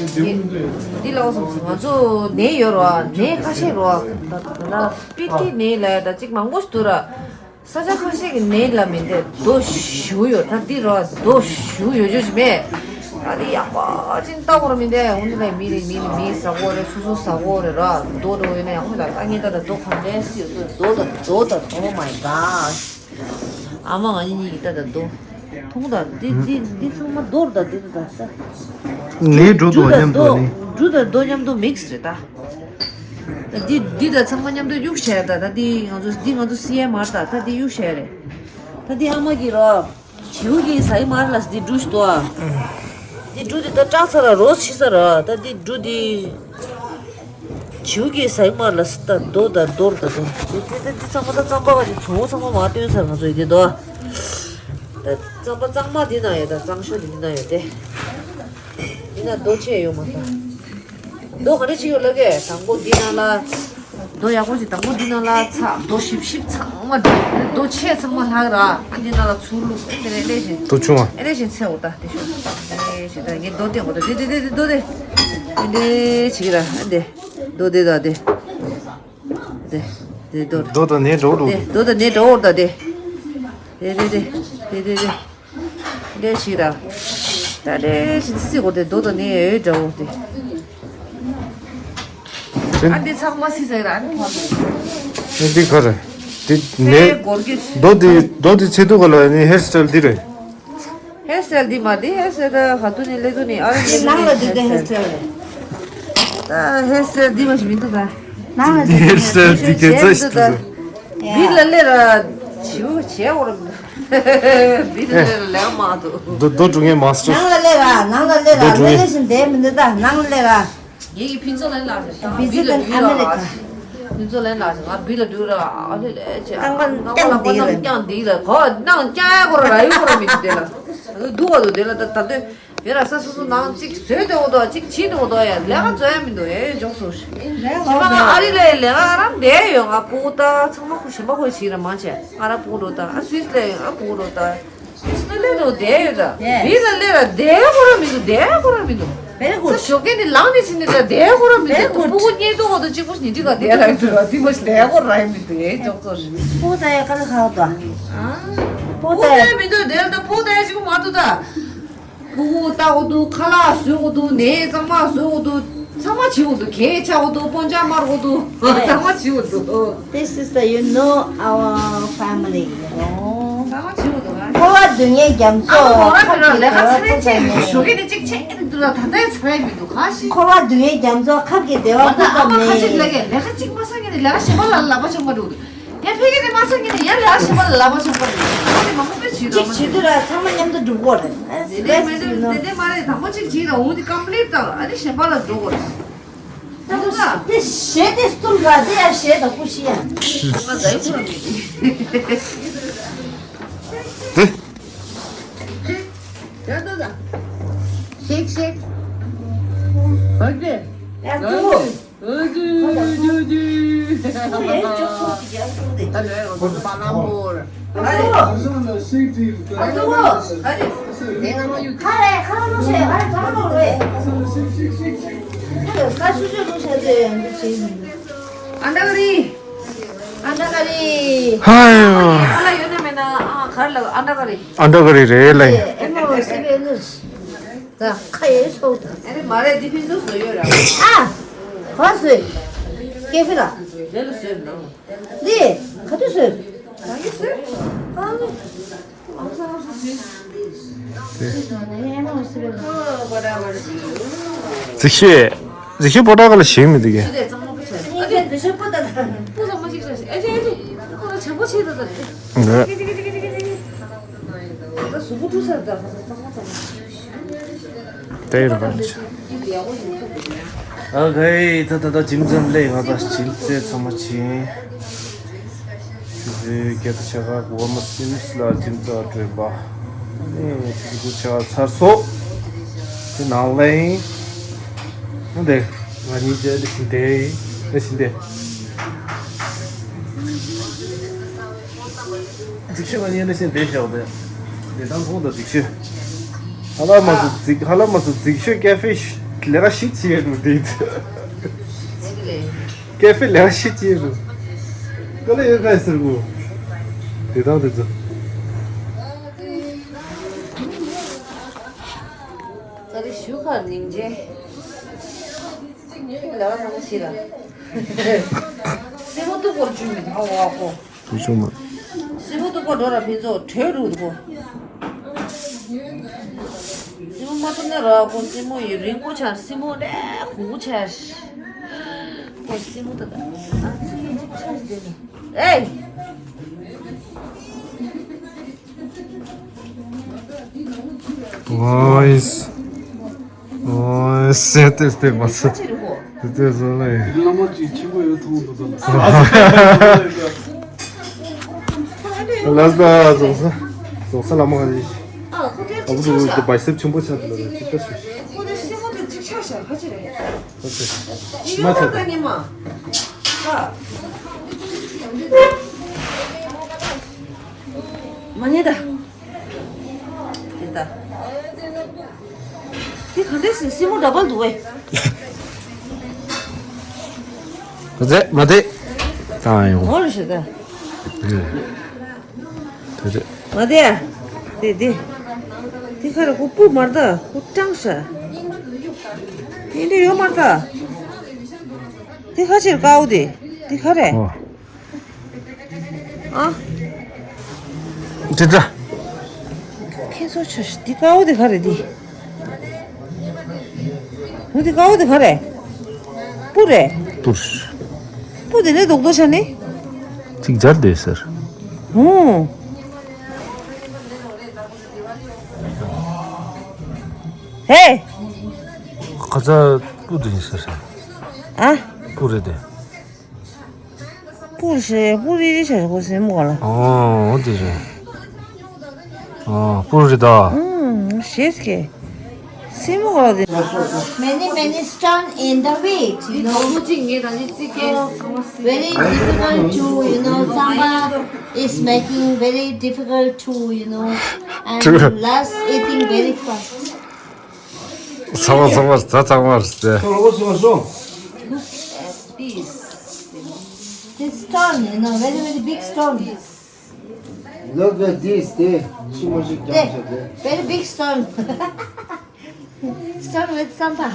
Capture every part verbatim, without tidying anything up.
འདི་འདི་ལ་འོ་སོང་ང་ཚོ་ནས་ཡོད་རོ། ནས་ཁ་ཤས་རོ། ད་ད་ད་པི་ཏི་ནས་ལ་ད་ཅིག་མང་པོ་ཞིག་འདུག་ར། ས་ཆ་ཁ་ཤས་ཀྱི་ནས་ལ་མིན་ཏེ་རྡོ་ཞུ་ཡོད། ད་འདི་རོ་རྡོ་ཞུ་ཡོད་ཅོ་ཞིག་མེད། ད་འདི་ཡག་པ་ཅིག་ལྟ་གོ་ར་མིན་ཏེ་འོ་འདི་ལ་མི་རེ་མི་རེ་མི་ཟ་གོ་རེ་སུ་སུ་ཟ་གོ་རེ་ར་རྡོ་རེ་འོ་ཡོད་ན་ཡག་པོ་ད་ད་ངས་ད་ད་རྡོ་གང་འདྲ་སི་ཡོད་རྡོ་ད་རྡོ་ད་oh my god། ཨ་མ་ང་གཉིས་གཉིས་ཀྱི་ལྟ་ད་རྡོ། མཐོང་ད་འདི་འདི་འདི་ཚང་མ་རྡོ་ར་ད་འདི་ད་ད་ད། ནས་འགྲོ་དང་མཉམ་དུ་ནི། འབྲུ་དང་རྡོ་མཉམ་དུ་མིག་སི་རེད་ད། ད་འདི་འདི་ད་ཚང་མ་མཉམ་དུ་གཡུག་བྱས་ད་ད་འདི་ང་ཚོ་འདི་ང་ཚོ་སི་ཨེམ་ཨར་ད་ད་འདི་གཡུག་བྱས་རེད། ད་འདི་ཨ་མ་གི་རོ། བྱིའུ་གི་ཟ་ཡི་མར་ལ་འདི་འབྲུ་ཞིག་ཏོ་ཨ། འདི་འབྲུ་འདི་ད་སྐྲག་ཚ་ར་རོ་ཤི་ས་ར་ད་འདི་འབྲུ་འདི། བྱིའུ་གི་ཟ་ཡི་མར་ལ་སི་ད་རྡོ་ད་རྡོར་ད་རྡོ། དེ་དེ་དེ་འདི་ཚང་མ་ད་གཙང་པ་ག་ཅིག་ཚོང་ཚང་མ་མ་སྟོན་ས་ང་ཚོ་ཡི་དེ་དོ། ད་གཙང་པ་གཙང་མ་འདི་ན་ཡོད་ད་གཙང་ཤོས་འདི་འདི་ན་ཡོད་དེ། འདི་ན་རྡོ་ཆེ་ཡོད་མ་ད། རྡོ་ག་རེ་ཆེ་ཡོད་ལ་གས་དང་པོ་འདི་ན་ལ། རྡོ་ཡག་པོ་ཞིག་དང་པོ་འདི་ན་ལ་ཚ་རྡོ་ཞིབ་ཞིབ་ཚང་མ་འདི་རྡོ་ཆེ་ཚང་མ་ལྷག་ར་ཨ་འདི་ན་ལ་ཚུར་བླུགས་ཨེ་འདི་རེ་ལེ་བཞིན། རྡོ་ཆུང་བ། ཨེ་ལེ་བཞིན་ཚེ་འོ་ད་དེ་ཤོ། ཨེ་ཞིག་ད་ངས་རྡོ་སྟེང་འོ་ད་དེ་དེ་དེ་དེ་རྡོ་དེ། དེ་དེ་ཆིག་ར་ཨ་འདི། རྡོ་དེ་ད་དེ། དེ་དེ་རྡོ། རྡོ་དང་ནས་འགྲོ་འགྲོ། དེ་རྡོ་དང་ནས་འགྲོ་འོ་ད་དེ། དེ་དེ་དེ་དེ་དེ་དེ། འདྲེ་ཞིག་ར། ད་འདྲེ་ཞིག་སི་གོ་དེ་རྡོ་དང་ནི་འོས་འདྲ་བོ་དེ། ཨ་འདི་ཚང་མ་སི་ཟེར་ར་ཨ་ནི་ཕ་མ། ཨ་འདི་ག་རེ། འདི་ནས། སྒོར་གྱི། རྡོ་འདི་རྡོ་འདི་ཚེ་ཐུག་ག་ལ་ནི་ཧེར་སི་ཊལ་འདི་རེད། ཧེར་སི་ཊལ་འདི་མ་འདི་ཧེར་སི་ཊལ་ད་ག་དུ་ནི་ལེ་དུ་ནི་ཨ་ར་འདི་ནང་ལ་འདི་ག་ཧེར་སི་ཊལ་རེད། ད་ཧེར་སི་ཊལ་འདི་མ་ཞིག་མི་འདུག་ད། ནང་ལ་འདི་ཧེར་སི་ཊལ་འདི་ག་ཚ་ཞིག་འདུག་ད། བིར་ལ་སླེབས་ར། བྱིའུ་བྱས་འོར་འདུག་བིར་ལ་སླེབས་ར་ལས་མ་འདུག་རྡོ་རྡོ་འགྲོ་མཁན་མཱ་སི་ཊར། ནང་ལ་སླེབས་ར་ནང་ལ་སླེབས་ར་རྡོ་འགྲོ་མཁན། སླེབས་ལེ་ཞིག་བསྡད་མི་འདུག་ད་ནང་ལ་སླེབས་ར། ངེད་ཀྱི་ཕུན་ཚོགས་ལན་ལགས་རེད་ད་བི་ཟི་བིར་ལ་ཏན་ཨ་མེ་རི་ཀ། ཕུན་ཚོགས་ལན་ལགས་རེད་ང་བིར་ལ་འགྲོ་ར་ཨ་ལེ་ལེ་ཅེ་རྐང་པ་རྐང་པ་ལག་པ་རྣམས་བརྐྱངས་འདི་ལ་གོ་རྣམས་བརྐྱངས་ཡ་གོ་ར་ར་ཡུ་གོ་ར་མི་འདུག་དེ་ལ་འདུག་བ་འདུག་དེ་ལ་ད་ད་དོན། ཡོད་ར་ས་སོ་སོ་ནང་གཅིག་བཟོས་དེ་འོ་དོ་གཅིག་བྱིས་དེ་འོ་དོ་ཡ་ལས་ཀ་བཟོ་ཡ་མི་འདུག་ཨེ་འཇོག་སོ་ཞིག་ཞི་མ་ང་ཨ་རི་ལ་ལས་ཀ་རང་བསྡད་ཡོད་ང་སྤུ་གུ་ད་ཚང་མ་ཁུ་ཞི་མ་ཁོ་བྱིས་ར་མང་ཆེ་ང་ར་སྤུ་གུ་རོ་ད་ཨ་སུད་སི་ལ་ཡོད་ཨ་སྤུ་གུ་རོ་ད་སུད་སི་ལ་ལས་རོ་བསྡད་ཡོད་ད་བི་ལ་ལས་ར་བསྡད་ཁོ་ར་མི་འདུག་བསྡད་ཁོ་ར་མི་འདུག Very good. ས་ཞོགས་ཀས་ནི་ལངས་ནས་ཕྱིན་ནས་ད་བསྡད་ཁོ་ར་མི་འདུག Very good. སྤུ་གུ་ཉལ་དུ་འོ་དོ་གཅིག་པུ་ཉིན་གཅིག་ལ་བསྡད་ར་ཡོད་ད་དེ་མ་ཞིག་བསྡད་ཁོ་ར་ཡ་མི་འདུག་ཨེ་འཇོག་སོ་ཞིག་སྤུ་གུ་ད་ཡ་ཁ་ལ་ཁ་འོ་ད་སྤུ་གུ་ད་ཡ་མི་འདུག་དེ་ལ་ད་སྤུ་གུ་ད་ཡ་གཅིག་པུ་མ་འདུག་ད། ཕྲུ་གུ་ལྟ་དགོས་འདུག་ཁ་ལག་བཟོ་དགོས་འདུག་ནས་གཙང་མ་བཟོ་དགོས་འདུག་ཚང་མ་བྱེད་དགོས་འདུག་གད་ཆག་དགོས་འདུག་སྤོན་ཆ་དམར་དགོས་འདུག་ཚང་མ་བྱེད་དགོས་འདུག This is the, you know, our family, you know. ཚང་མ་བྱེད་དགོས་འདུག་ཨ། འཁོར་བ་སྡུག་བསྔལ་རྒྱ་མཚོ་ཨ་ཁ་གི་ལས་ཀ་ཚ་ནས་ཆེ་ཞོགས་ཀས་ནས་གཅིག་ཆེ་འདུག་ལ་ད་ལྟའི་ཚ་ཡ་མི་འདུག་ག་ཤི། འཁོར་བ་སྡུག་བསྔལ་རྒྱ་མཚོ་ཁབ་ཀྱི་བདེ་བ་ད་ཨ་མ་ཁ་ཅིག་ལས་ཀས་ལས་ཀ་གཅིག་མ་བསགས་ངེས་ནས་ལས་ཀ་གཞན་པ་ལ་ལག་པ་འཆང་མ་འགྲོ་འདུག་ཡ་ཕ་གི་དེ་མ་ཚང་གི་ནི་ཡ་ལ་ཞིམ་པ་ལ་ལ་པ་ཞིམ་པ་རེད། ཨ་ནི་མང་པོ་དཔེ་བྱེད་རོགས་མ་བྱེད། བྱེད་དུས་ར་ཚང་མ་མཉམ་དུ་འགྲུབ་དགོས་རེད། དེ་འདྲའི་མེད་དུས་དེ་འདྲའི་མ་རེད། དང་པོ་གཅིག་བྱེད་ར་འོང་དེ་ཀམ་པི་ལིཊ་དང་ཨ་ནི་ཞིམ་པ་ལ་འགྲོ་དགོས་རེད། ད་དུ་ད་དེ་གཞས་དེ་སྟོང་ག་དེ་ཡ་གཞས་དང་ཀུ་ཤི་ཡ། ང་ད་ཡི་ཁུ་ར་མི་དེ། ཡ་ད་ད། ཤེག་ཤེག་ཨོ་ཁེ། ཡ་ད། ཨན་ཌ་ཀ་རི། ཧའི། ཨ་ལ་ཡོད་ན་མེད་ན་ཨ་གར་ལ་ཨན་ཌ་ཀ་རི། ཨན་ཌ་ཀ་རི་རེད་ལ། ཨེ་མོ་སི་བེ་ནུས། ད་ཁ་ཡེ་སོ་ད། ཨ་རེ་མ་རེད་འདི་ཕན་ཚུན་བཟོ་ཡོད་ར། ཨ། ག་བཟོས། ཀེ་ཧྥེ་ལ། རེད་ལ་བཟོས་ན། འདི་ག་དུས་བཟོས། ད་གིན་བཟོས། ཨ་ནི། ཨ་ས་ཨ་ས་བཟོས། ཨེ་མོ་སི་བེ་ནུས། གཟིགས་ཤེས། གཟིགས་ཤེས་པོ་ཏ་ག་ལ་ཞིག་མི་འདུག་གས། ཨ་ནི་གཟིགས་ཤེས་པོ་ཏ་ག་ལ། པོ་ས་མ་ཞིག་ས་ཞིག་ཨེ་ཅེ་ཨེ་ཅེ། ཁོ་ལ་བྱམས་པོ་བྱེད་ད་ད། ད་གཟུགས་པོ་བཀྲུ་ས་ད་ད་ད་ད་ད། དེ་ཡོད་པ་ནི། ཨ་གའི་ད་ད་ད་ཇིམ་ཙམ་ལས་ང་ད་ཇིམ་རྩེ་ཚང་མ་ཕྱིན། ཆུ་ཚོད་བརྒྱད་དང་ཕྱེད་ཀ་ཝར་མ་སིམས་ལ་ཇིམ་རྩེ་སྤྲོད་པ། ཨ་ནི་ཆུ་ཚོད་དགུ་ཕྱེད་ཀ་ཚར་སོང་། དེ་ནང་ལ་ཡིན། ཨ་འདི་ང་གཉིས་ཀྱི་ཨ་ནི་ཕྱིན་ཏེ་ཨ་ཕྱིན་ཏེ། འཛུགས་ཤོག་ང་གཉིས་ནི་ཤིན་ཏུ་བདེ་ཤོག་དེ། དེ་དང་ཁོང་དང་འཛུགས་ཤོག་ཧ་ལམ་མ་སུ་འཛུགས་ཧ་ལམ་མ་སུ་འཛུགས་ཤོག་ཀེ་ཧྥེ་ཤ། ལས་ཀ་ཞིག་བྱེད་འདུག་དེ། ཀེ་ཧྥེ་ལས་ཀ་ཞིག་བྱེད་འདུག་ཀ་ལ་ཡོད་ག་ཟེར་གོ། དེ་དང་དེ་ཚོ། ད་རེས་ཞུ་ཁ་ནིང་རྗེ། ལས་ཀ་བཟང་པོ་ཞིག་ལ། སེ་མོ་ཏུ་སྐོར་བཅུག་མི་འདུག་ཨ་ཝ་ཀོ། དུ་བྱུང་མ། སྲིན་མོ་ཏུ་ཀོ་འགྲོ་ར་ཕན་ཚོགས་གྲོས་རུ་ཏུ་ཀོ། སྲིན་མོ་མ་ཏུ་ན་ར་ཀོ་སྲིན་མོ་ཡི་རིང་པོ་ཆ་སྲིན་མོ་རེ་གུ་གུ་ཆ། ཀོ་སྲིན་མོ་ཏུ་ད། ཨ་ཚི་ཡི་ཆ་ཞིག་དེ་ནི། ཨེ། ཝའིས། ཨོ། སེ་ཏེ་སྟེ་མ་སེ། ཏེ་ཏེ་བཟོ་ལ་ཡིན། བླ་མ་ཅིག་ཆེན་པོ་ཡོད་མཐོང་འདུག་ཟེར། ལགས་ད་རྫོང་ས། རྫོང་ས་བླ་མ་ག་ནས། ཨ་བུ་ཚོ་གི་བའི་སེབ་ཆེན་པོ་ཆགས་འདུག་ལ་ཅིག་ལྟ་ཞིག་མ་ཆགས། མ་ཉེས་ད། དེ་ད། དེ་ག་འདྲས་སེ་སྲིན་མོ་འདྲ་པོ་འདུག་བས། ག་ཚད་མ་དེ། ད་ཡོང་། ཧོ་རེ་ཞེ་ད། དེ་དེ། མ་དེ་ཡ། དེ་དེ། དེ་ག་རེ་ཁོ་སྤུ་མར་ད་ཁོ་སྐྲངས་ཤ། དེ་འདྲ་ཡོད་མར་ད། དེ་ག་ཕྱིར་དཀར་པོ་དེ། དེ་ག་རེ། ཨོ། ཨ། དེ་ད། ཁྱེད་ཚོ་ཆ་ཤི་འདི་དཀར་པོ་དེ་ག་རེ་འདི། འོ་འདི་དཀར་པོ་དེ་ག་རེ། སྤུ་རེད། སྤུ། སྤུ་དེ་ནས་རྡོག་རྡོག་ཆ་ནི། ཅིག་སྦྱར་བསྡད་ཟེར། ཧུང་། ཧེ། ཁ་ཚ་སྤུ་དེ་ཡིན་ཟེར། ཨ། སྤུ་རེད་དེ། སྤུ་ཞེས་སྤུ་རི་རི་བྱས་ཁོ་སེན་མོ་ག་ལ། ཨོ་དེ་རེད། ཨོ་སྤུ་རི་ད། ཨུམ་ཞེས་ཀྱི། སེན་མོ་ག་ལ་དེ། Many, many stone in the way, you know. So, very difficult to, you know, Tsangpa is making very difficult to, you know, and last eating very fast. ཚང་མ་ཚང་མ་ད་ཚང་མ་རེད་དེ། Look at this. This stone, you know, very, very big stone. Look at this, དེ་ཆི་མོ་ཞིག་རྒྱབ་བྱས་དེ། Very big stone. Stone with Tsangpa.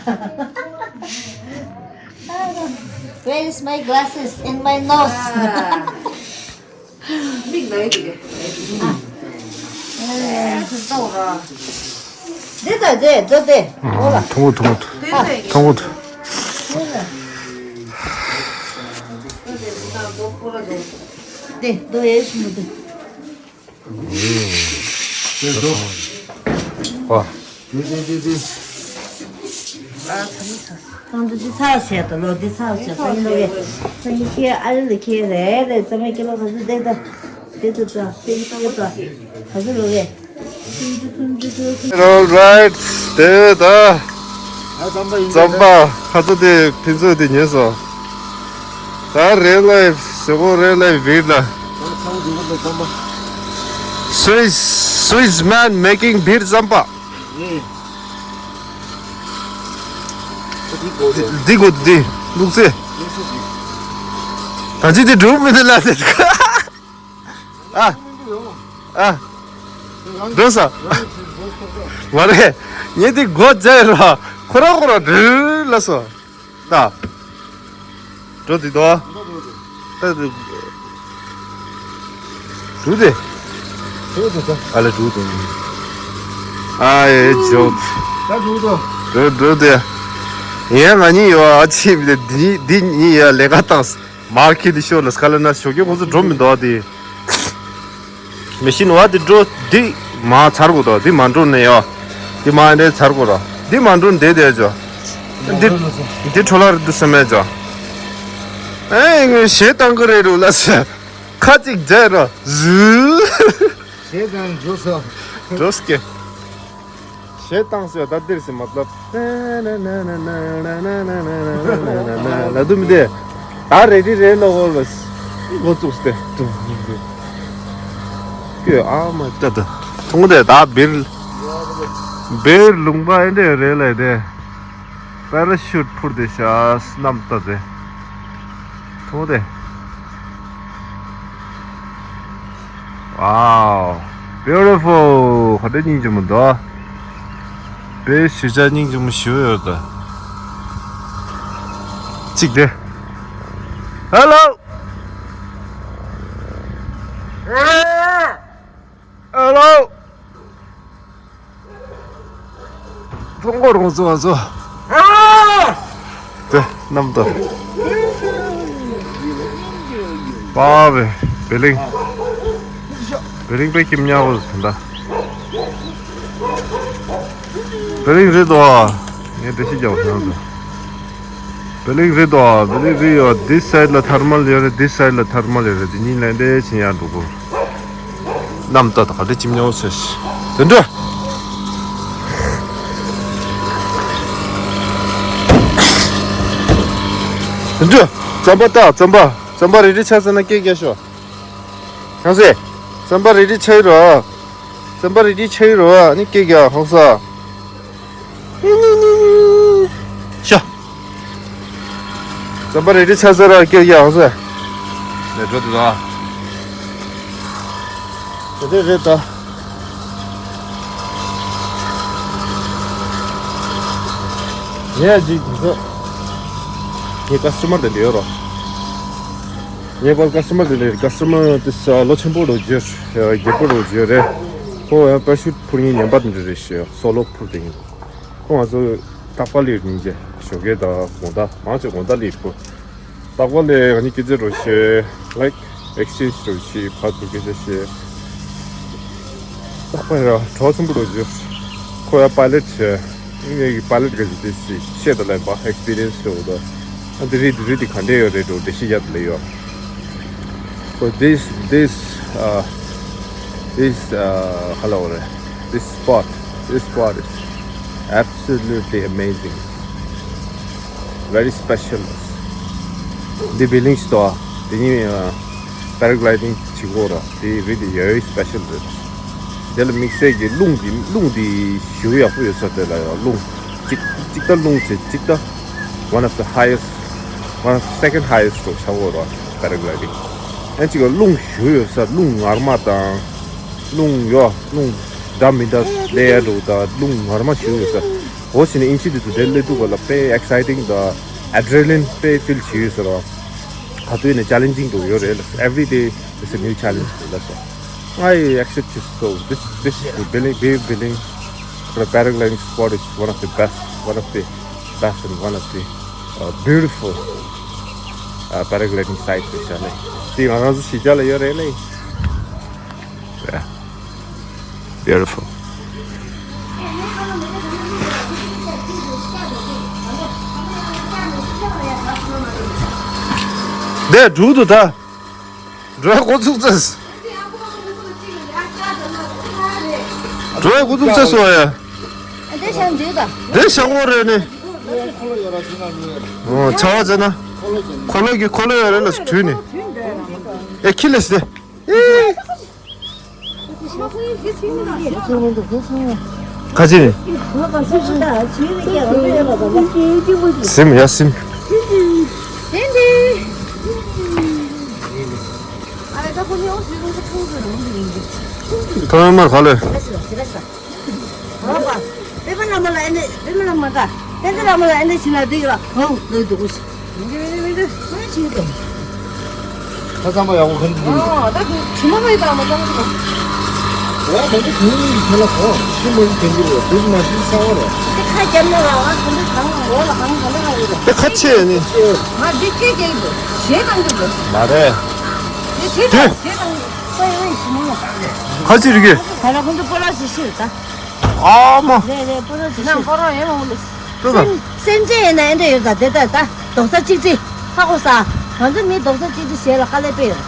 Where is my glasses and my nose? མིག་ནག་ཡོད་ཀྱི། ཨ། ཨེ། ཟིན་ཏོག་ར། འདི་ད་འདི་འདི་འདི། ཨོ་ལ། ཐུང་ངུ་ཐུང་ངུ། ཨ། ཐུང་ངུ་ཐུང་། འདི་འདི་ཡེ་ཤི་མི་འདུག་འདི་འདུག་ཨ། འདི་འདི་འདི་འདི། ཨ། ཚ་མི་ཚ། ཁང་དུ་འདི་ཚར་བྱས་ཏེ་ལོ་འདི་ཚར་བྱས་ཏེ་ཡིན་ལོ་ཡེ། ཁྱེད་ཨ་རི་ལ་ཁྱེད་རེད་རེད་ཙམ་མེད་ཀྱི་ལོ་ག་ཚོད་བསྡད་ད། བསྡད་ད་ད་བསྡད་ད་ད་ག་ཚོད་ལོ་ཡེ། All right དེ་ད། རྩམ་པ་ཁ་ཚ་དེ་ཕན་ཚུན་དེ་ཉོས་སོང་། ད་རེད་ལ་ཟེར་གོ་རེད་ལ་བིར་ལ། Swiss Swiss man making beer རྩམ་པ། འདི་གོ་འདི་ལུག་རྫི། ད་ཅི་འདི་འགྲོ་མི་འདི་ལ་ཟེར། ཨ། ཨ། འགྲོ་ས། མ་རེད། ངས་འདི་གོ་བྱས་ར་ཁོ་རང་ཁོ་རང་འགྲོ་ལ་སོ། ད། འགྲོ་འདི་དོ། ད་འདི། འགྲོ་དེ། འགྲོ་དེ་ད། ཨ་ལེ་འགྲོ་དེ། ཨ་ཡེ་ཇོབ། ད་འགྲོ་དོ། འགྲོ་འགྲོ་དེ། ཡང་ང་གཉིས་ཡོད་ཨ་ཆི་བི་དེ་འདི་འདི་གཉིས་ཡ་ལས་ཀ་བཏང་། མར་ཁེ་ཏི་ཤོ་ལ་སྐ་ལ་ན་ཞོགས་ཀྱི་ཁོང་ཚོ་འགྲོ་མི་འདུག་དེ། མེ་ཤིན་བ་དེ་འགྲོ་འདི་མ་ཚར་གོ་དོ་འདི་མ་འགྲོ་ནས་ཡོ། འདི་མ་འདྲེ་ཚར་གོ་ར་འདི་མ་འགྲོ་འདི་དེ་ཇོ། འདི་འདི་འཕྲོ་ལ་རེད་འདུག་སེམས་མེད་ཇོ། ཨེ་ངས་ཞེ་བཏང་གི་རེད་རུ་ལ་ཟེར། ཁ་ཅིག་རྒྱལ་ར་ཟུ། ཞེ་བཏང་འགྲོ་སོ། འགྲོ་སྐྱེ། ཞེ་བཏང་ཟེར་ད་འདིར་ཟེར་མ་ལབ། ལ་དུ་མི་དེ། ད་རེ་རི་རེ་ལོ་ཧོལ་བས། འགོ་བཙུགས་ཏེ། ཀྱེ་ཨ་མ་ཏ་ཏ། ཐུང་དེ་ད་བིར། བིར་ལུང་པ་ཨེ་འདྲེ་རེ་ལས་དེ། པེ་ར་ཤུཊ་འཕུར་ཏེ་ཤག་གནམ་ལྟ་དེ། མཐོང་དེ། Wow, beautiful. ག་འདྲ་སྙིང་རྗེ་མོ་འདུག་དཔེ་ཞེ་དྲག་སྙིང་རྗེ་མོ་ཞེ་པོ་ཡོད་ད། གཅིག་དེ། Hello. Hello. ཐོང་གོ་རོང་ཚོ་བ་ཚོ། དེ་གནམ་ལྟ། པ་བེ། བེ་ལིང་། བེ་ལིང་པེ་ཀིམ་ཉག་གོ་ཟེར་ད། བེ་ལིང་རེད་དོ། ངས་འགྲེལ་བཤད་རྒྱག་བསམ་སོང་། བེ་ལིང་རེད་དོ། བེ་ལིང་རེད་ཡོད། This side ལ་ཐར་མལ་ཡོད་རེད། This side ལ་ཐར་མལ་ཡོད་རེད། དེ་གཉིས་ལན་འདྲེ་ཕྱིན་ཡར་འགྲོ་དགོས། གནམ་ལྟ་དང་ག་འདྲ་ཅིམ་ཉོ་ཟེར། དེ་འདྲ། དེ་འདྲ། རྩམ་པ་ལྟ། རྩམ་པ། རྩམ་པ་རེ་རེ་ཆགས་ཟེར་ན་སྐད་རྒྱག་ཤོག་ཁང་སེ། རྩམ་པ་རེ་རེ་ཆགས་ཡོད་རོ། རྩམ་པ་རེ་རེ་ཆགས་ཡོད་རོ། ཨ་ནི་སྐད་རྒྱག་ཧང་སང་། ཤ། རྩམ་པ་རེ་རེ་ཆགས་ཟེར་ར་སྐད་རྒྱག་ཧང་སང་། ནས་འགྲོ་དུ་ད། དེ་འདྲ་རེད་ད། ངས་ཅིག་དེ་ཚོ། ངའི་ཀ་སི་ཊོ་མར་དེ་འདྲ་ཡོད་རོ། ངའི་པར་ཀ་སི་ཊོ་མར་དེ་འདྲ། ཀ་སི་ཊོ་མར་དེ་ལོ་ཆེན་པོ་རོ་བརྗོད། རྒྱལ་པོ་རོ་བརྗོད་རེད། ཁོ་ཡང་པེ་ར་ཤུཊ་འཕུར་མཁན་ངན་པ་དེ་འདྲ་རེད་ཤག་སོ་ལོ་འཕུར་དེ་ཡིན། ཁོ་ང་ཚོ་རྟག་པར་སླེབས་ཡོང་རྗེས་ཞོགས་ཀས་དང་དགོང་དག་མང་ཆེ་དགོང་དག་སླེབས་ཡོང་། རྟག་པར་ལས་ང་གཉིས་སྐད་ཆ་རོ་བཤད། Like, exchange རོ་བྱེད། ཕར་ཚུར་སྐད་ཆ་བཤད། རྟག་པར་ར་གྲོགས་ཆེན་པོ་རོ་བྱེད། ཁོ་ཡ་པའི་ལེཊ་བྱེད། ངས་ཀྱི་པའི་ལེཊ་ག་ཅིག་དེ་སི་བཤད་དང་ལབ་པ། ཨེག་སི་པི་རི་ཡན་སི་རོ་ད། ཨ་འདི་རེད་འདི་རེད། འདི་ག་འདྲས་ཡོད་རེད་འགྲོ་འགྲེལ་བཤད་རྒྱབ་ལེ་ཡོད། So this, this, uh, this, uh, hello, this spot, this spot is absolutely amazing. Very special. འདི་བེ་ལིང་ཞིག་འདུག་དེ་ནི་པེ་ར་གི་ལའི་ཌིང་བྱེད་གོ་ར། དེ་རི་དེ་ཡ་ཡི་སི་པེ་ཤལ་རེད། དེ་ལ་དམིགས་བསལ་གྱི་རླུང་འདི་རླུང་འདི་ཞེ་པོ་ཡག་པོ་ཡོད་ས་དེ་ལ་ཡང་རླུང་གཅིག་གཅིག་ད་རླུང་ཆེ་གཅིག་ད། One of the highest, one of the second highest རོ་ཆགས་གོ་ར། པེ་ར་གི་ལའི་ཌིང་། ཨན་གཅིག་ལ་རླུང་ཞེ་པོ་ཡོད་ས། རླུང་ངར་མ་དང་། རླུང་ཡོ་རླུང་འདྲ་མི་འདྲ་སླེབས་ཡ་འགྲོ་ད། རླུང་ངར་མ་ཞེ་པོ་ཡོད་ས། འོ་ཟེར་ནས་ཨིན་ཇི་དེ་ཚོ་དེར་སླེབས་དུས་ག་ལ་དཔེ་ཨེག་སའི་ཊིང་དང་ཨེ་ཌི་རེ་ལིན་དཔེ་ཕིལ་བྱེད་ཡོད་ཟེར་བ། ག་དུས་ནས་ཅེ་ལེན་ཇིང་དུ་ཡོད་རེད། Every day is a new challenge ལ་སོ། I accept it. So this, this is the building, big building. The paragliding spot is one of the best, one of the best and one of the, uh, beautiful, uh, paragliding site རེད་ཤག་ལེ། དེ་ང་རང་ཚོ་གཞིས་ཆགས་ལ་ཡོད་རེད་ལེ། Yeah. Beautiful. འདི་འགྲུག་འདུག་ད། འགྲོ་ཡ་འགོ་ཚུགས་ཚེས། འགྲོ་ཡ་འགོ་ཚུགས་ཚེས་སོ་ཡ། འདི་ཤང་འདི་ད། འདི་ཤང་འོ་རེད་ནི། འོ་ཆ་བ་ཟེར་ན། འཁོར་ལོ་གི་འཁོར་ལོ་ཡོད་རེད་ལ་དྲུད་ནི། ཨེ་ཁྱི་ལས་སི་དེ། ཨེ། ཁ་ཅི་རེད། སིམ་ཡ་སིམ། ཐོག་མར་ག་ལེ། པདྨ་བླ་མ་ལ་ཨེ་ནས་པདྨ་བླ་མ་ག་པཎྜི་བླ་མ་ལ་ཨེ་ནས་ཞིག་ལ་འདི་ཡོད་ལ་ཧོ་ལོས་འདུག་གོ་ཞིག་མི་འདི་མི་འདི་མི་འདི་མི་བྱེད་དོ། ཁ་ཚང་མ་ཡག་པོ་གང་འདུག་ཨོ་ད་གི་དྲི་མ་མ་ཡི་དང་མ་ཚང་མ་ཨོ་མི་འདི་གང་ཡིན་ཁྱེད་ལ་གོ་ཤི་མ་ཡི་དེ་འདི་རེད། འདུག་མ་འདི་གསང་བ་རེད། འདི་ཁ་རྒྱབ་ན་ར་ང་གང་འདི་གང་འོ་ལ་གང་གང་འདི་གང་ཡོད་རེད། དེ་ཁ་ཆེ་ནི། ང་འདི་སྐད་རྒྱག་གི་འདུག་ཞེ་གང་གི་འདུག་མ་རེད། འདི་ཞེ་གང་ཞེ་གང་གི་ས་ཡོད་ཞི་མོ་ལ། ཁ་ཆེ་རིགས། ད་ལ་ཁོང་ཚོ་སྤོ་ལགས་ཞིག་ཤི་རེད་ད། ཨ་མ། རེད་རེད། སྤོ་རོགས་ཅིག་ན་སྤོ་རོགས་ཡེ་མ་འོང་ལེ། ཏོ་ད། སེམས་སེམས་ཅན་ཡིན་ན་ཨེ་འདྲ་ཡོད་ད། དེ་ལྟར་ད་རྡོག་རྩ་གཅིག་སྒྲིལ་ཧ་གོ་ས། ང་ཚོ་མི་རྡོག་རྩ་གཅིག་སྒྲིལ་ཞེས་ལ་དཀའ་ལས་དཔེ་ཡོད།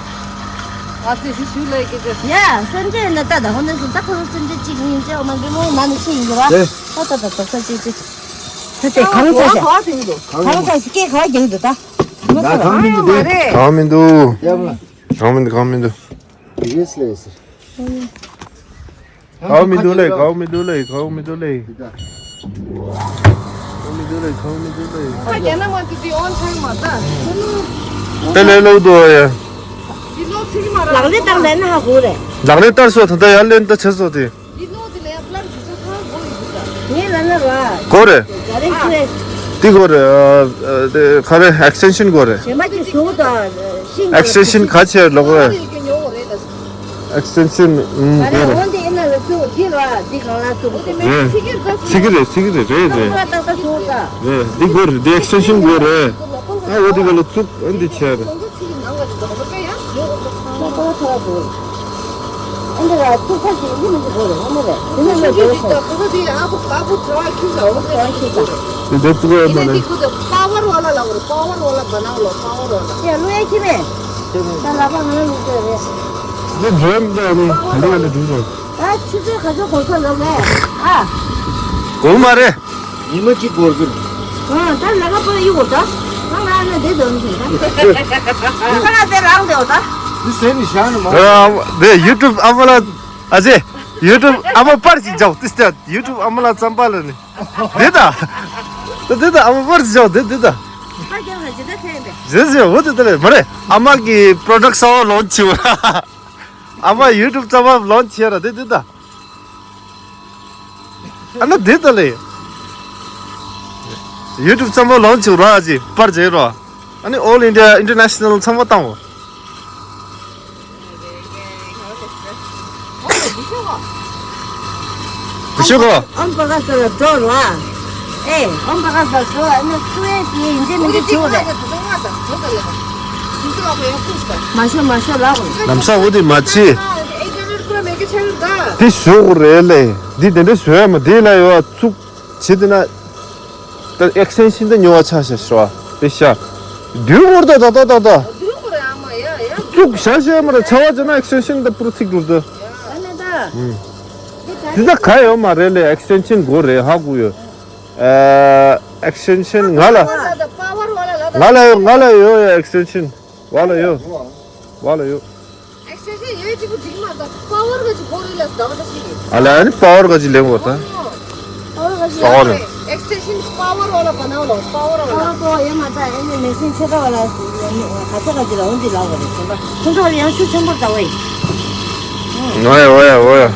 ང་ཚོས་ཞུ་ཞུ་ལས་ཀྱི་ཀྱི། ཡ་སེམས་ཅན་ཡིན་ན་ད་ད་ཧོ་ནས་སུ་ད་ཁོ་ཚོ་སེམས་ཅན་གཅིག་ཡིན་ཅེ་འོ་མ་འདི་མོ་ན་ནི་ཤི་ཡིན་གི་ར། ད་ད་ད་རྡོག་རྩ་གཅིག་སྒྲིལ། ད་དེ་གང་ཚ་ཤ། གང་ཚ་ཤ་སྐད་ག་རྒྱག་འདུག་ད། ང་ཚ་གང་མི་འདུག་དེ། གང་མི་འདུག་གང་མི་འདུག་གང་མི་འདུག་དེ་གས་ལས་ཟེར། གའོ་མི་འདུག་ལེ། གའོ་མི་འདུག་ལེ། གའོ་མི་འདུག་ལེ། འདི་ད། གའོ་མི་ དེ་ལས་ཁང་མི་དེ་ལས། ཁ་རྒྱ་ན་མ་དེ་དེ་ཨོན་ཆང་མ་ད། དེ་ལས་ལོག་འདུག་ཡ། དེ་ལོག་ཚིག་མ་ར། ལག་ལེན་བཏང་ལེན་ན་ཧ་གོ་རེད། ལག་ལེན་བསྟར་སོ་ད་ལྟ་ཡར་ལེན་ད་བྱས་སོ་དེ། འདི་ནོ་དེ་ལས་པླར་གྱི་ཚོ་ཁང་སྒོ་ཡི་འདུག་ད། ངས་ལབ་ན་ར། གོ་རེད། ག་རེ་ཁྱོད། འདི་གོ་རེད། ཨ་ཨ་དེ་ག་རེ་ཨེག་སི་ཊེན་ཤན་གོ་རེད། གཞན་མ་གྱི་ཟུག་དང་ཤིང་། ཨེག་སི་ཊེན་ཤན་ག་ཆེར་ལོག་རེད། ཨེག་སི་ཊེན་ཤན་ཨུམ་ག་རེ་གོ་རེད། འོན་ཏེ་ཡིན་ན་ལ་ཚུགས་འདི་ར་འདི་གང་ལ་ཚུགས། རེད། ཚིག་གི་རེད། ཚིག་གི་རེད། རེད་རེད། ཏག་ཏག་ཚུགས་ད། རེད། འདི་གོ་རེད། འདི་ཨེག་སི་ཊེན་ཤན་གོ་རེད། ཨ་འོ་དེ་ག་ལ་ཚུགས་ཨ་འདི་ཆེར། ཁོང་ཚོ་ཚིག་གི་ནང་ལ་འདུག་པ་དཔེ་ཡང་ཞོག་པ་ཚང་མ་ཁོ་ཐོག་འདུག་ཨ་འདི་ལ་ཐུག་ས་ཞིག་ཡིན་མི་འདུག་གོ་རེ་ཧ་མ་རེ། དེ་ནི་ལ་འདུག་སོང་། ཁོ་ཚོ་དེ་ཨ་ཁུ་ཨ་ཁུ་གྲྭ་བ་ཁྱུ་ལ་འོ་ཚོ་ཁྱུ་ལ། དེ་འདྲ་བཙུགས་ཡོད་མ་རེད། དེ་ཁུ་ཚོ་པ་ཝར་ཝ་ལ་ལ་གོ་རེ། པ་ཝར་ཝ་ལ་བ་ནང་ལ་པ་ཝར་ཝ་ལ། ཡ་ལོ་ཡ་ཁྱི་མེ། ད་ལ་པ་ང་ལ་ལུག་ཚོད་རེད། འདི་འགྲོ་ཡ་མི་འདུག་ཨ་ནི་ག་འདི་ཡ་ལ་འགྲོ་རོགས། ད་ཆུ་ཚོད་ག་ཚོད་འགོར་ས་ལབ་རེད། ཨ། འགོར་མ་རེད། ཉི་མ་གཅིག་འགོར་གི་རེད། ཨ་ད་ལ་ཁ་པ་ཡི་འོ་ད། ང་ང་ང་དེ་དོན་ཞིག་ད། ཁ་ང་དེ་རང་དེ་འོ་ད། འདི་ཟེར་ནི་བཞག་ནི་མ། ཨ་དེ་ཡུ་ཊུབ་ཨ་མ་ལགས་ཨ་ཅེ། ཡུ་ཊུབ་ཨ་མ་པར་ཞིག་རྒྱག་དེ་ཡུ་ཊུབ་ཨ་མ་ལགས་རྩམ་པ་ལ་ནི། དེ་ད། དེ་ད་ཨ་མ་པར་ཞིག་རྒྱག་དེ་དེ་ད། ད་རྒྱག་ལ་ཇི་ལྟར་ཚད་མེད། ཇི་ཟེར་འོ་དེ་དེ་ལས་མ་རེད། ཨ་མ་གི་པྲོ་ཌག་གསར་པ་ལོན་ཆི་བ། ཨ་མ་ཡུ་ཊུབ་རྩམ་པ་ལོན་ཆི་ཡ་ར་དེ་དེ་ད། ཨ་ན་དེ་ད་ལེ། ཡུ་ཊུབ་རྩམ་པ་ལོན་ཆི་ར་ཅི་པར་ཇེ་རོ། ཨ་ནི་ཨོལ་ཨིན་ཌི་ཡ་ཨིན་ཊར་ནེ་ཤ་ནལ་ཚང་མ་བཏང་བ། དེ་ཤོད་གོ། ཨོམ་པ་ག་ས་ལ་འགྲོ་རོ་ཨ། ཨེ་ཨོམ་པ་ག་ས་ལ་འགྲོ་ཨ་ནི་ཁུ་ཨེ་དེ་ཡིན་གཅིག་མིན་གཅིག་བྱུང་རེད། མ་ཤོད་མ་ཤོད་ལབ་དགོས། ལམ་སང་འོ་དེ་མ་བྱེད། དེ་ཞོག་རེད་ལེ། འདི་དེ་འདྲ་བཟོས་ཡ་མ་དེ་ལ་ཡོད་ཚུགས་བྱེད་དེ་ན། ད་ཨེག་སི་ཊེན་ཤན་དེ་ཉོ་བ་ཆ་ཤ་ཤ་བ་དེ་ཤ། དུས་འཁོར་ད་ད་ད་ད་ད། བཙུགས་བྱ་ཤ་མ་ར་ཆ་བ་ཅེ་ན་ཨེག་སི་ཊེན་ཤན་ད་པུ་རུ་ཚིག་འགྲུར་ད། དེ་ད་ག་ཡོད་མ་རེད་ལེ། ཨེག་སི་ཊེན་ཤན་དགོས་རེད་ཧ་གོ་ཡོད། ཨེག་སི་ཊེན་ཤན་ང་ལ། ང་ལ་ཡོད་ང་ལ་ཡོད་ཨེག་སི་ཊེན་ཤན། བ་ལ་ཡོད། བ་ལ་ཡོད། ཨེག་སི་ཊེན་ཤན་ཡོད་ཅིག་པུ་འགྲིག་མ་ད་པ་ཝར་ག་ཅིག་གོ་རི་ལ་ཟླ་བ་ད་ཞིག་གི། ཨ་ལ་ཨ་ནི་པ་ཝར་ག་ཅིག་ལེན་གོ་ད། པ་ཝར་ག་ཅིག་པ་ཝར་ལེན། ཨེག་སི་ཊེན་ཤན་པ་ཝར་ཝ་ལ་པ་ནའོ་ལ་པ་ཝར་ཝ་ལ། པ་ཝར་པ་ཝར་ཡོད་མ་ད་ཨེ་ནི་མེ་ཤིན་ཆེ་ད་བ་ལ་ག་ཚ་ག་ཅིག་ལ་འོན་ཏི་ལ་བ་རེ་ཟེར་ད། ཁོང་ཚོ་ཡང་ཤུགས་ཆེན་པོ་ད་བ་ཡིན། འོ་ཡ་འོ་ཡ་འོ་ཡ།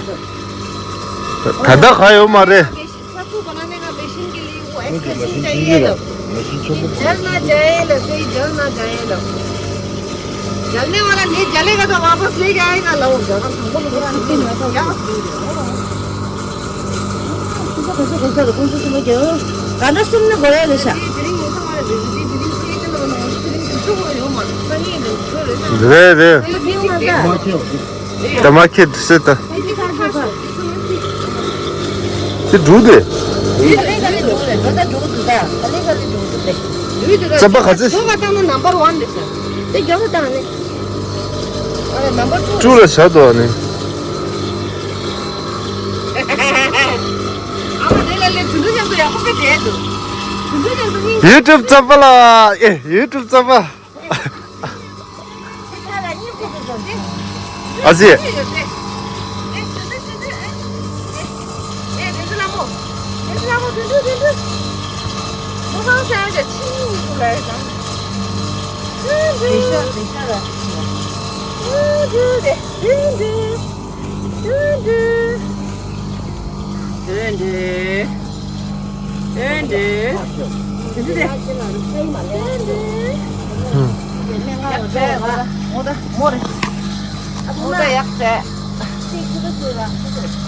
ད་ད་ག་ཡོད་མ་རེད། ས་ཁུག་པ་ན་ནས་ང་མེ་ཤིན་གི་ལི་ཨེག་སི་ཊེན་ཤན་ཅ་ཡེ་ལ། ཇལ་ན་ཇ་ཡེ་ལ། སེ་ཇལ་ན་ཇ་ཡེ་ལ། ཇལ་ནེ་ཝ་ལ་ནེ་ཇལ་ལེ་ག་ད་ཝ་པ་སི་ལེ་ག་ཨེ་ག་ལ་ཝ་ཇལ་ན་ཐང་པོ་ལ་ཝ་ལ་ནེ་ཇལ་ལེ་ག། ཁོང་ཚོ་ཁོང་ཚོ་ཁོང་ཚོ་ལ་ཁོང་ཚོ་སུ་མ་ཇལ། ག་འདྲ་གསུམ་ནི་གོ་ཡ་ལེ་ཤ། རེད་རེད། ད་མ་ཁེ་སྲིད་ད། དེ་འགྲུག་དེ། རྩམ་པ་ག་ཚོད། དཀྲུག་ལ་བཞག་འདུག་ཨ་ནི། ཡུ་ཊུབ་རྩམ་པ་ལ། ཨེ་ཡུ་ཊུབ་རྩམ་པ། ཨ་ཙི། ཨེ་འདྲ། ཨེ་འདྲ། ཨེ་འདྲ། ཨེ་འདྲ། ཡག་ཚད། ཨོ་ད་མོ་རེད། ཨོ་ད་ཡག་ཚད།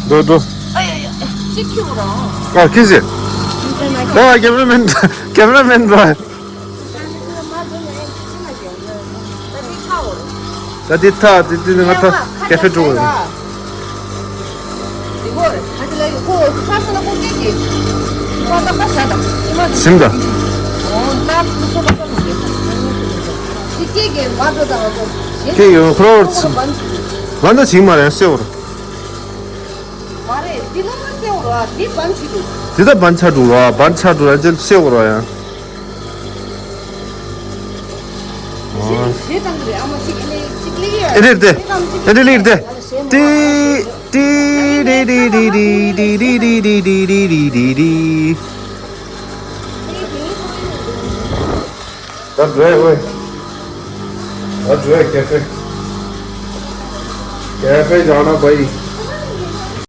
འགྲོ་འགྲོ། ཨ་ཡ་ཡ། གཅིག་ཁྱུག་རོ། ཨ་ཁི་སི། ཨ་ཀེ་མ་ར་མེན། ཀེ་མ་ར་མེན་ར། ད་འདི་ཐག་འདི་འདི་ང་ཐག་ཀེ་ཧྥེ་འགྲོ་དགོས། ཞིམ་ད། ཀེ་ཡོ་ཁོ་རོ་ང་ད་ཞིམ་མ་རེད་སེ་བོར། མ་རེད། འདི་ནོར་ན་སེ་བོར་བ། འདི་བན་ཆི་འདུག་འདི་ད་བན་ཆ་འགྲོ་བ། བན་ཆ་འགྲོ་ཡ་ཅན་སེ་བོར་བ་ཡ། ཨེ་རེད་དེ། ཨེ་རེད་ལིར་དེ། ཏི་ཏི་རི་རི་རི། ཏི་རི་རི་རི་རི་རི་རི་རི་རི་རི་རི། ད་འགྲོ་ཡ་ཝེ། ད་འགྲོ་ཡ་ཀེ་ཧྥེ། ཀེ་ཧྥེ་ཇཱ་ན་བྷའི།